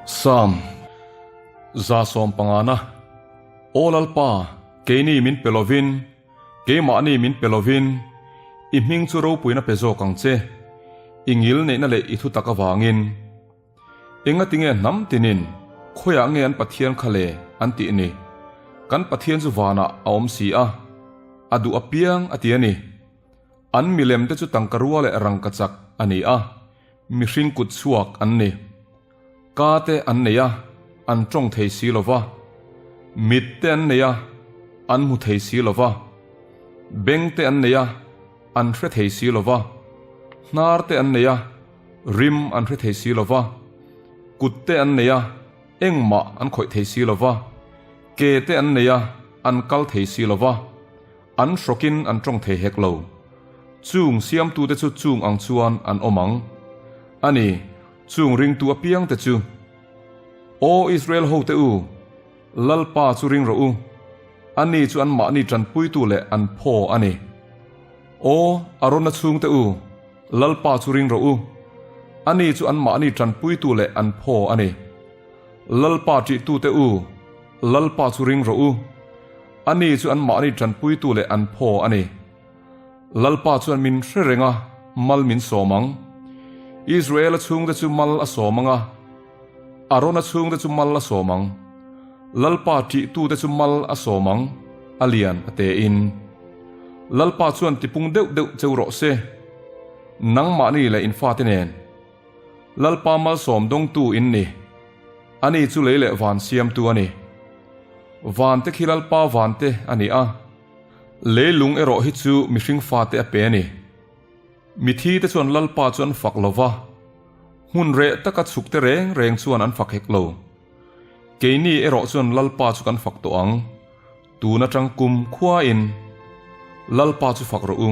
Sam 150 na Aw Lalpa, keini min pe lovin, keimahni min pe lovin, i hming chu ropuina pe zawk ang che, i ngil neihna leh i thutak avangin. Engatinge hnam tinin khawiah nge an Pathian kha le an tih ni? Kan Pathian chu vanah a awm si a, a duh apiang a ti a ni. An milem te chu tangka rua leh rangka chak a ni a, mihring kut chhuak an ni. Ka te an nei a, an tawng thei si lo va. Mit te an nei a, an hmu thei si lo va. Beng te an nei a, an hre thei si lo va. Hnar te an nei a, Rim an hre thei si lo va, kut te an nei a, engmah an khawih thei si lo va, ke te an nei a, an kal thei si lo va, an hrawkin an tawng thei hek lo. Chung siamtute chu chung ang chuan an awm ang. A ni, chung ringtu apiangte chu. Aw Israel hote u, Lalpa chu ring rawh u, ani chu anmahni tanpuitu leh an phaw a ni. Aw Arona chhungte u, Lalpa chu ring rawh u, ani chu anmahni tanpuitu leh an phaw a ni. Lalpa ṭihtute u, Lalpa chu ring rawh u, ani chu anmahni tanpuitu leh an phaw a ni. Lalpa chuan min hre reng a, mal min sawm ang. Israela chhungte chu mal a sawm ang a, Arona chhungte chu mal a sawm ang. Lalpa ṭihtute chu mal a sawm ang, a lian a tein. Lalpa chuan tipung deuh deuh cheu rawh se, nangmahni leh in fate nen. Lalpa malsawm dawngtu in ni, ani chu lei leh van siamtu a ni. Vante khi Lalpa vante a ni a, leilung erawh hi chu mihring fate a pe a ni. Mithi te chuan Lalpa chu an fak lo va, hmun reh taka chhuk te reng reng chuan an fak hek lo. Keini erawh chuan Lalpa chu kan fak tawh ang. Tun atang kum khuain Lalpa chu fak rawh u.